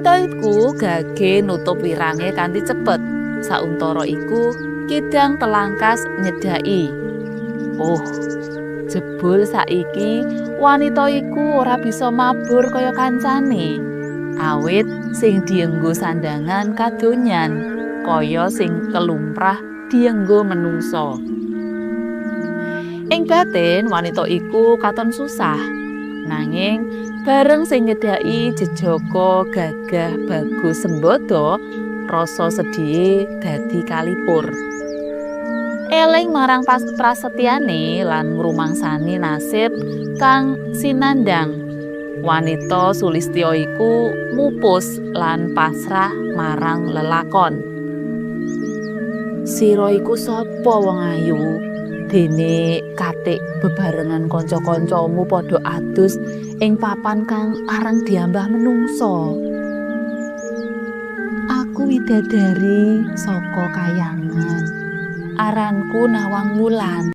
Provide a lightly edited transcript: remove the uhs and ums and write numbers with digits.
Wanita iku gage nutup wirange kanthi cepet. Sauntara iku Kidang Telangkas nyedhaki. Oh, jebul saiki wanita iku ora bisa mabur kaya kancane. Awit sing dienggo sandhangan kadonyan kaya sing kelumprah dienggo menungsa. Ing batin wanita iku katon susah. Nanging bareng sing nyedhaki jejaka gagah bagus sembodo, rasa sedhihe dadi kalipur. Eling marang prasetyane lan ngrumangsani nasib kang sinandhang. Wanita sulistya iku mupus lan pasrah marang lelakon. Sira iku sapa, wong ayu? Dene katik bebarengan kanca-kancamu padha adus ing papan kang arang diambah menungsa. Aku widadari saka kayangan. Aranku Nawang Wulan.